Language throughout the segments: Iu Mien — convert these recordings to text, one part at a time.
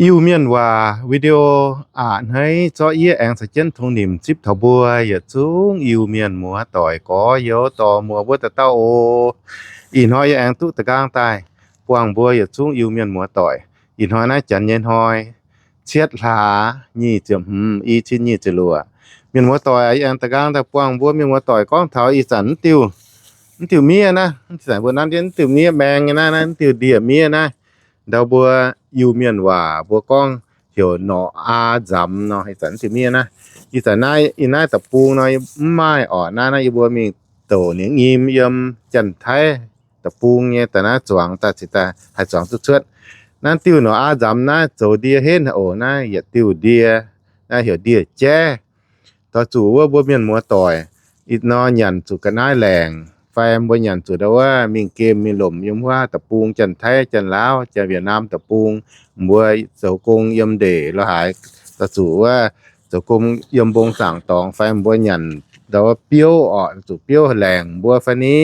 Iu-Mienh waac video aqc hneiv zorqv yie aengx caux jienv tongx nimc zipv taux mbuo yietc zungv Iu-Mienh muoz-doic gorx-youz dorh muoz mbuo dauh dauh oc. Ih hnoi yie aengx duqv da'nqaang daaih buangh mbuo yietc zungv Iu-Mienh muoz-doic. Ih hnoi naaiv janx nyei hnoi, cietv hlaax nyic ziepc hmz, i cin nyic ziepc luoqc. Mienh muoz-doic, yie aengx da'nqaang daaih buangh mbuo mienh muoz-doic gorngv taux ih zanc mv diuh miev naaiv, ih zanc mbuo nanv jienv mv diuh miev maeng nyei naaiv, naaiv mv diuh ndie-miev naaiv. Ndau mbuo Iu-Mienh waac mbuo gorngv heuc norqc aa nzamx nor, ih zanc mv diuh miev naaiv. Ih zanc naaiv, ih naaiv deic-bung nor mv maaih orqc. Naaiv naaiv yie mbuo mingh douc ninh nyim yiem Janx-Taiv deic-bung nyei daaih naaiv zuangx daaih ziqc daaih haih zuangx duqv cuotv. Naaiv diuh norqc aa nzamx naaiv zoux ndie henv haic oc. Naaiv yietc diuh ndie, naaiv heuc ndie-jaiv. Doix zuqc wuov mbuo mienh muoz-doic ih nor nyanc zuqc ga'naaiv laengc, fai mbuo nyanc zuqc ndau wuov mingh gemh mingh lomc yiem wuov deic-bung Janx-Taiv, Janx-Laauv, Janx-Wietc^naam deic-bung, mbuo zoux gong yiem ndeic lo haaix, doix zuqc wuov zoux gong yiem mbong zaangc dorngx fai mbuo nyanc ndau wuov biouv orqc, zuqc biouv laengc mbuo fai ni,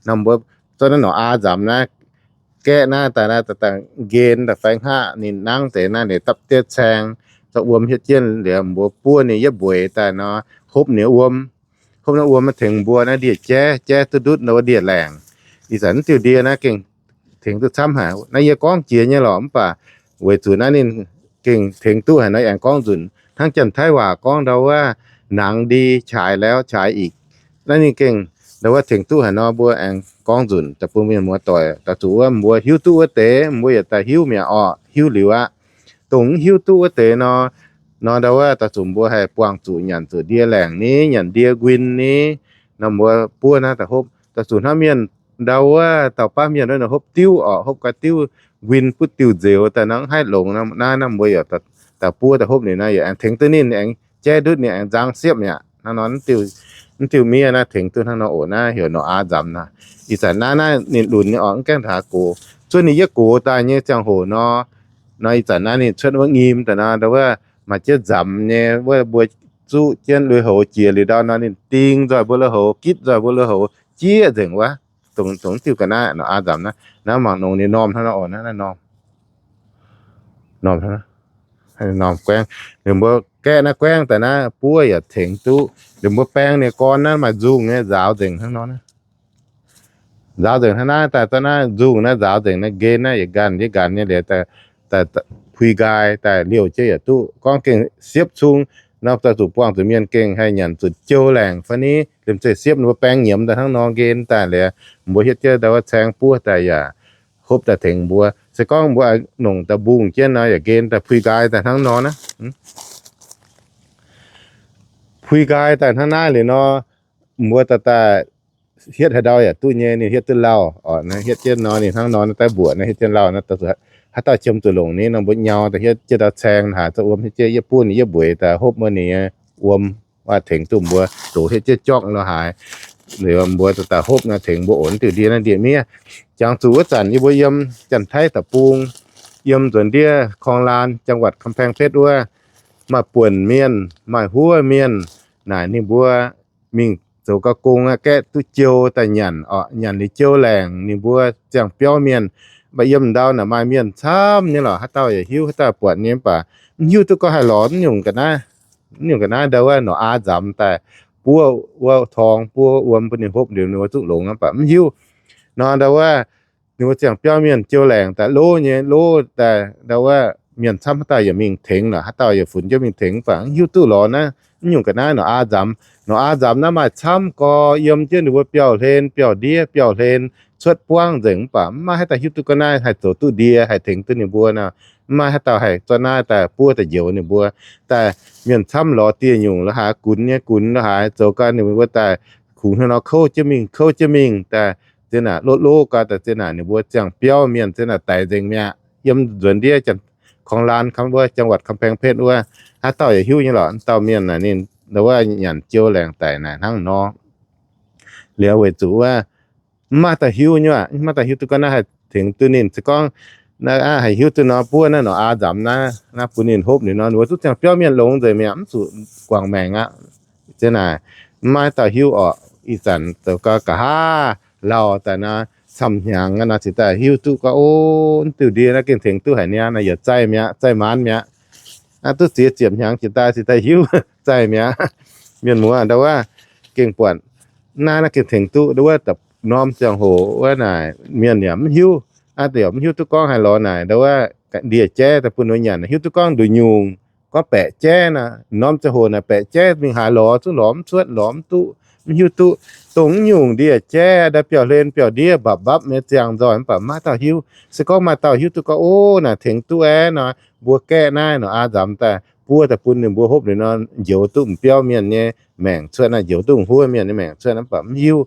nor mbuo zorqv naaiv norqc aa nzamx naaiv gaeqv naaiv daaih, naaiv daaih nqen daaih fai hngaqv ninh nangv deix naaiv, ninh dapv diev caeng, zorqv wuom hietv jienv liuz mbuo buov ninh yietv mbueiz daaih nor, hopv ninh wuom, hopv naaiv wuom tengx mbuo naaiv ndie-jaiv, jaiv duqv ndutv ndau wuov ndie-laengc. Ih zanc naaiv diuh ndie naaiv gengh tengx duqv camv haic. Naaiv yie gorngv jiex nyei lorqc, mv baac weic zuqc naaiv ninh gengh tengx duqv haic nor, aengx gorngv nzunc hnangv Janx-Taiv waac gorngv ndau wuov nangx ndi qaaix lauv qaaix ikc. Naaiv ninh gengh ndau wuov tengx duqv haic nor, mbuo aengx gorngv nzunc daaih bun mienh muoz-doic. Doix zuqc wuov mbuo hiuv duqv wuov deix mbuo yietc daaih hiuv mi'aqv orqc, hiuv liuz aqv. Dongh mv hiuv duqv wuov deix nor, nor ndau wuov doix zuqc mbuo haih buangh zuqc nyanc zuqc ndie laengc ni, nyanc ndie nquin ni, nor mbuo buov naaiv daaih hopv. Doix zuqc hnangv mienh ndau wuov dauh baav mienh wuov nor hopv diuv orqc, hopv ga'diuv nquin butv diuh nzeux daaih nor, mv haih longx nor, naaiv nor mbuo yaac daaih buov daaih hopv ninh nor, yaac aengx tengx duqv ninh, aengx jaiv ndutv ninh, aengx nzang siepv mi'aqv. Hnangv nor, mv diuh miev naaiv tengx duqv hnangv nor oc. Naaiv heuc norqc aa nzamx naaiv. Ih zanc naaiv naaiv ninh lunc nyei orqc, mv gaengh taux gox. Cuotv ninh yietv gox daaih nyei ziangh hoc nor, nor ih zanc naaiv ninh cuotv wuov nyim daaih nor, ndau wuov maaih jienv nzamx nyei wuov, mbuo zuqv jienv lui-houx jiex liuz ndau nor, ninh ding nzoih mbuo lui-houx, gitv nzoih mbuo lui-houx jieqv nzengc wuov. Dongh, dongh diuh ga'naaiv norqc aa nzamx naaiv. Naaiv mangc nongx ninh normh hnangv nor oc. Naaiv normh, normh guaengv. Ninh mbuo gaeqv naaiv guaengv daaih naaiv buov yaac tengx duqv. Ninh mbuo baeng ninh gorn naaiv maaih nzungh nyei nzaaux nzengc hnangv nor. Nzaaux nzengc hnangv naaiv daaih, daaih naaiv nzungh naaiv nzaaux nzengc naaiv, nqen naaiv yietc nqaanh yietc nqaanh nyei liuz, daaih puix nqaai daaih liouh jienv yaac duqv. Gorngv gengh siepv cung nor, daaih zuqc buangh zuqc mienh gengh haih nyanc zuqc jou laengc fai ni, liemh zeih siepv ninh mbuo baeng nyiemz daaih hnangv nor nqen daaih liuz, mbuo hietv jienv ndau wuov caeng buov daaih yaac hopv daaih tengx mbuo. Se gorngv mbuo nongc daaih mbungh jienv nor, yaac nqen daaih puix nqaai daaih hnangv nor naaiv. Puix nqaai daaih hnangv naaiv liuz nor, mbuo daaih daaih hietv haaix ndau yaac duqv nyei, ninh hietv duqv lauh orqc. Naaiv hietv jienv nor ninh hnangv nor naaiv daaih mbuoqc naaiv hietv jienv lauh naaiv, haaix dauh qiemx zuqc longc ni nor mbuo nyau daaih hietv jienv ndau caeng, haaix zoux wuom hietv jienv yie buov ninh yietv mbueiz daaih hopv wuov ninh nyei wuom, waac tengx duqv mbuo zoux hietv jienv jorngv lo haaix. Liuz mbuo daaih hopv naaiv tengx mbuo oc. Diuh ndie naaiv ndie-miev. Jangx zuqc wuov zanc yie mbuo yiem Janx-Taiv deic-bung, yiem nzuonx ndiev Korng-Laan, จังหวัดกำแพงเพชร wuov, maaih buonc mienh, maaih huov mienh naaic ninh mbuo mingh zoux ga'gong aqv, gaeqv duqv jou daaih nyanc orqc. Nyanc liuz jou laengc ninh mbuo ziangh biauv mienh, mv baac yiem ndau naaic maaih mienh camv nyei lorqc. Haaix dauh yaac hiuv, haaix dauh buatc nyei, mv baac mv hiuv duqv gorngv haih lorz mv nyungc ga'naaiv, mv nyungc ga'naaiv ndau wuov norqc aa nzamx daaih buov wuov torng, buov wuom bun ninh hopv liuz ninh mbuo zuqv longx, mv baac mv hiuv. Nor ndau wuov ninh mbuo ziangh biauv mienh jou laengc daaih lov nyei, lov daaih ndau wuov mienh camv, haaix dauh yaac mingh tengx lorqc, haaix dauh yaac funx jienv mingh tengx, mv baac mv hiuv duqv lorz naaiv mv nyungc ga'naaiv norqc aa nzamx. Norqc aa nzamx naaiv maaih camv gorx, yiem jienv ninh mbuo biauv-hlen, biauv-ndiev, biauv-hlen cuotv buangv nzengc, mv baac mv maaih haaix dauh hiuv duqv ga'naaiv haih zoux duqv ndie haih tengx duqv ninh mbuo nor. Mv maaih haaix dauh haih zorqv naaiv daaih buov daaih njoux ninh mbuo. Daaih mienh camv lorz dieh nyungc lo haaix, gunx nyei gunx lo haaix, zoux gau ninh mbuo daaih kungx hnangv nor kouv jienv mingh, kouv jienv mingh daaih, zien naaic lov lov gau daaih, zien naaic ninh mbuo ziangh biauv mienh zien naaic daic nzengc mi'aqv. Yiem nzuonx ndiev Korng-Laan kamv wuov, จังหวัดกำแพงเพชร wuov, haaix dauh yaac hiuv nyei lorqc. Wuov dauh mienh naaic ninh ndau wuov nyanc jou laengc daic naaic hnangv nor. Liuz weic zuqc wuov mv maaih dauh hiuv nyei aqv, mv maaih dauh hiuv duqv gorngv naaiv haih tengx duqv ninh. Se gorngv naaiv aqv haih hiuv duqv nor, buov naaiv norqc aa nzamx naaiv, naaiv bun ninh hopv liuz nor, ninh mbuo zuqc ziangh biauv mienh longx nzengc mi'aqv, mv zuqc guangc maengc aqv. Zien naaic mv maaih dauh hiuv orqc. Ih zanc zoux gau nqa'haav lauh daaih nor, camv hnyangx nor cingx daaih hiuv duqv gorngv, o, diuh ndie naaiv gengh tengx duqv haic niaa, naaiv yietc zaih mi'aqv, zaih maanz mi'aqv. Naaiv duqv ziex ziepc hnyangx cingx daaih, cingx daaih hiuv zaih mi'aqv. Mienh muoz ndau wuov gengh buatc naaiv, naaiv gengh tengx duqv ndau wuov, norm ziangh hoc wuov naaic mienh yaac mv hiuv, aa, yaac mv hiuv duqv gorngv haaix lorz naaic ndau wuov ndie-jaiv daaih bun ninh mbuo nyanc, hiuv duqv gorngv nduqc nyungc, gorngv baeqc jaiv naaic, norm ziangh hoc naaic baeqc jaiv mingh haaix lorz zungv lorz mv cuotv, lorz mv duqv, mv hiuv duqv. Dongh mv nyungc ndie-jaiv daaih biauv-hlen biauv-ndiev mbapv mbapv nyei ziangh nzoih mv baac maiv dauh hiuv. Se gorngv maaih dauh hiuv duqv gorngv, o, naaic tengx duqv aeqv nor, mbuo gaeqv naaiv norqc aa nzamx daaih buov daaih bun ninh mbuo hopv liuz nor, njoux duqv m'biauv mienh nyei maengc cuotv naaiv, njoux duqv m'huov mienh nyei maengc cuotv naaiv, mv baac mv hiuv.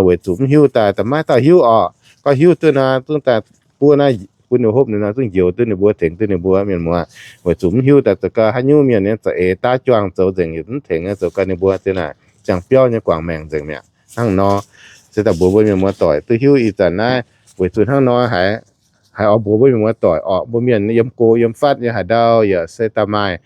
Weic zuqc mv hiuv daaih, daaih maiv dauh hiuv orqc. Gorngv hiuv duqv nor, zungv daaih buov naaiv bun ninh hopv liuz nor, zungv njoux duqv ninh mbuo, tengx duqv ninh mbuo, mienh muoz. Weic zuqc mv hiuv daaih zoux gau haaix nyungc mienh nyei za'eix daav juangc zoux nzengc, mv tengx zoux gau ninh mbuo ziang naaic ziangh biauv nyei guangc maengc nzengc mi'aqv. Hnangv nor, se daaih mbuox mbuo mienh muoz doic duqv hiuv ih zanc naaiv, weic zuqc hnangv nor haiz, haiz oix mbuox mbuo mienh muoz doic orqc, mbuo mienh yiem go yiem fatv nyei haaix ndau yaac se daaih maaih,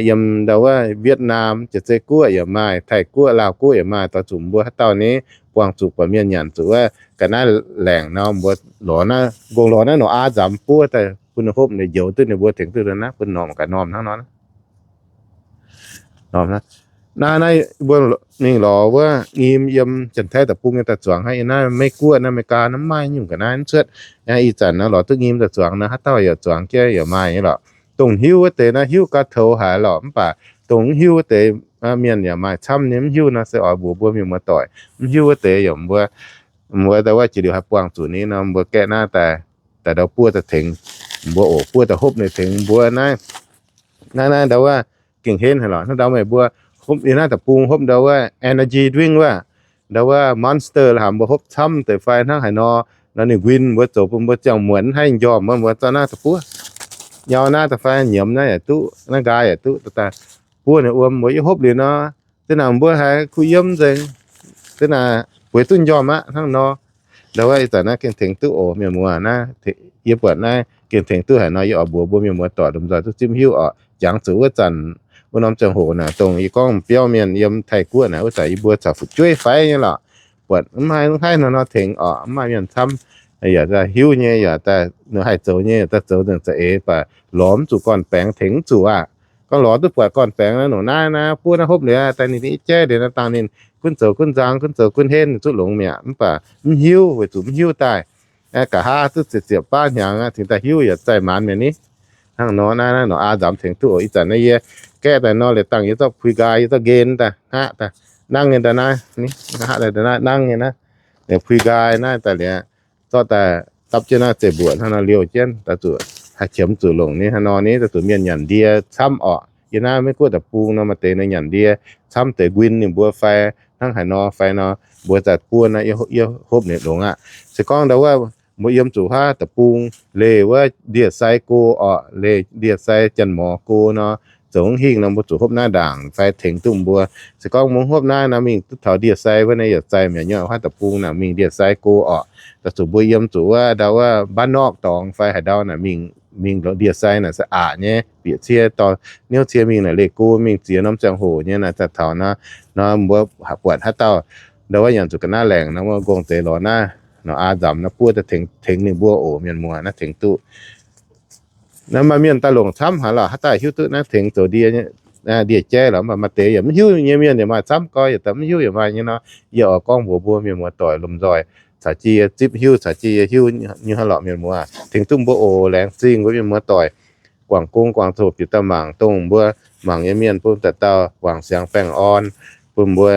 yiem ndau wuov Vietnam, Jiex Zei Guoqv yaac maaih, Taiv Guoqv, Laauh Guoqv yaac maaih, doix zuqc mbuo haaix dauh ni buangh zuqc buatc mienh nyanc zuqc wuov ga'naaiv laengc nor, mbuo lorz naaiv, nqongh lorz naaiv norqc aa nzamx buov daaih bun ninh hopv, ninh njoux duqv ninh mbuo, tengx duqv naaiv, bun norm ga'norm hnangv nor. Naaiv, naaiv mbuo mingh lorz wuov nyim yiem Janx-Taiv deic-bung nyei daaih zuangx hnangv. Yiem naaiv Meiv Guoqv naaiv, Meigaa naaiv maiv maaih nyungc ga'naaiv cuotv. Ih zanc naaiv lorz duqv nyim daaih zuangx naaiv, haaix dauh yaac zuangx jienv yaac maaih nyei lorqc. Dongh hiuv wuov deix naaiv hiuv gau toux haic lorqc, mv baac dongh mv hiuv wuov deix mienh yaac maaih camv nyei. Mv hiuv nor se oix mbuox mbuo mienh muoz doic, mv hiuv wuov deix yaac mbuo, mbuo ndau wuov jiex liuz haih buangh zuqc ni nor, mbuo gaeqv naaiv daaih, daaih ndau buov daaih tengx mbuo oc, buov daaih hopv ninh tengx mbuo naaiv. Naaiv, naaiv ndau wuov gengh henv haic lorqc. Hnangv ndau meih mbuo hopv yiem naaiv deic-bung hopv ndau wuov energy drink wuov, ndau wuov Monster la'haaix, mbuo hopv camv deix fai hnangv haaix nor, nor ninh win mbuo zoux bun mbuo ziangh muonz mv haih njormh wuov, mbuo zorqv naaiv daaih buov, nyau naaiv daaih fai nyiemz naaiv yaac duqv, naaiv nqaai yaac duqv, daaih buov ninh wuom, mbuo yie hopv liuz nor, zinh ndaangc mbuo haiz kuh yiem nzengc, zinh ndaangc bueix duqv njormh aqv hnangv nor. Ndau wuov ih zanc naaiv gengh tengx duqv oc mienh muoz. Naaiv yie buatc naaiv gengh tengx duqv haic nor, yie oix mbuox mbuo mienh muoz doic lomh nzoih duqv zipv hiuv oc. Jangx zuqc wuov zanc, wuov norm ziangh hoc naaic, dongh yie gorngv biauv mienh yiem Taiv Guoqv naaic, wuov zanc yie mbuo caux fu'jueiv fai nyei lorqc, buatc mv haih, mv haih hnangv nor tengx oc, mv maaih mienh camv, yaac daaih hiuv nyei, yaac daaih haih zoux nyei, yaac daaih zoux nzengc za'eix, mv baac lorz mv zuqc gorn-baengx, tengx mv zuqc aqv. Gorngv lorz duqv buatc gorn-baengx naaiv, nongc naaiv naaiv buov naaiv hopv liuz daaih ninh i jaiv liuz nor, dangh ninh gunv zoux gunv nzang, gunv zoux gunv henv, ninh zuqv longx mi'aqv. Mv baac mv hiuv, weic zuqc mv hiuv daaih. Nqa'haav duqv ziepc ziepc baav hnyangx aqv, cingx daaih hiuv yaac zaih maanz mi'aqv ni. Hnangv nor naaiv, naaiv norqc aa nzamx tengx duqv oc. Ih zanc naaiv yie gaeqv daaih nor, liuz dangh yie zorqv pui nqaai, yie zorqv nqen daaih hngaqv daaih nangv nyei daaih naaiv, hngaqv daaih naaiv nangv nyei naaiv, liuz pui nqaai naaiv daaih liuz, zorqv daaih dapv jienv naaiv zeiv-mbuoqc hnangv nor liouh jienv, daaih zuqc haih qiemx zuqc longc ni hnangv nor ni, daaih zuqc mienh nyanc ndie camv orqc. Yie naaiv Meiv Guoqv deic-bung nor, maaih deix ninh nyanc ndie camv deix win ninh mbuo fai hnangv haaix nor fai nor, mbuo daaih buo nor, yie hopv ninh longx aqv. Se gorngv ndau wuov mbuo yiem zuqc huaav deic-bung leih wuov ndie-sai go orqc, leih ndie-sai janx-morz go nor, zoux mv hingh nor, mbuo zuqc hopv naaiv ndaangc fai tengx duqv mbuo. Se gorngv mbuo hopv naaiv nor, mingh duqv taux ndie-sai wuov naaiv yaac zaih mi'aqv, nyei huaav deic-bung naaic mingh ndie-sai go orqc. Daaih zuqc mbuo yiem zuqc wuov ndau wuov บ้านนอก dorngx fai haaix ndau naaic, mingh, mingh ndie-sai naaic se aqc nyei, bieqc cie dorh niouv cie mingh naaic leih go mingh ziex norm ziangh hoc nyei naaic, daaih taux nor, nor mbuo buatc haaix dauh ndau wuov nyanc zuqc ga'naaiv laengc nor, mbuo nqongh deix lorz naaiv norqc aa nzamx nor buov daaih tengx, tengx ninh mbuo oc mienh muoz, naaiv tengx duqv. Naaiv maaih mienh daaih longc camv haic lorqc, haaix dauh hiuv duqv naaiv tengx zoux ndie, ndie-jaiv lorqc, mv baac maaih deix yaac mv hiuv nyei mienh yaac maaih camv, gorx yietc dauh mv hiuv yaac maaih nyei nor, yie oix gorngv mbuox mbuo mienh muoz doic lomh nzoih caux jienv yie zipv hiuv, caux jienv yie hiuv nyei hnangv lorqc mienh muoz. Tengx duqv mbuo oc. Laengz zingh mbuo mienh muoz doic guangc gong guangc zoh bieqc daaih mangc, dongh mbuo mangc nyei mienh bun daaih dauh wangc siangx baengh orn, bun mbuo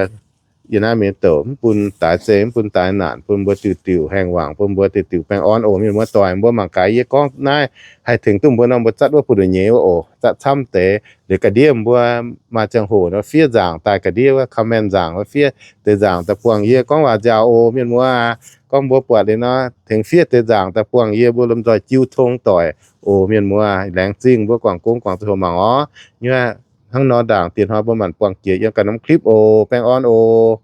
yie naaiv mienh douc mv bun daaix zeih, mv bun daaix naanc, bun mbuo diuc diuc haengh wangc, bun mbuo diuc diuc baengh orn oc mienh muoz doic. Mbuo mangc gaax yie gorngv naaiv haih tengx duqv mbuo nor, mbuo zatv wuov buoz-ndoqv nyeiz wuov oc, zatv camv deix. Liuz ga'ndiev mbuo maaih ziangh hoc nor fiev nzaangc daaih, ga'ndiev wuov comment nzaangc wuov, fiev deix nzaangc daaih buangh yie gorngv waac nziaauc oc mienh muoz. Gorngv mbuo buatc liuz nor, tengx fiev deix nzaangc daaih buangh yie, mbuo lomh nzoih jiu tong doic oc mienh muoz. Laengz zingh mbuo guangc gong guangc zoh mangc orv. Nyuoz hnangv nor ndaangc dieh hnoi mbuo maanc buangh jiex yiem ganh norm clip oc. Baengh orn oc.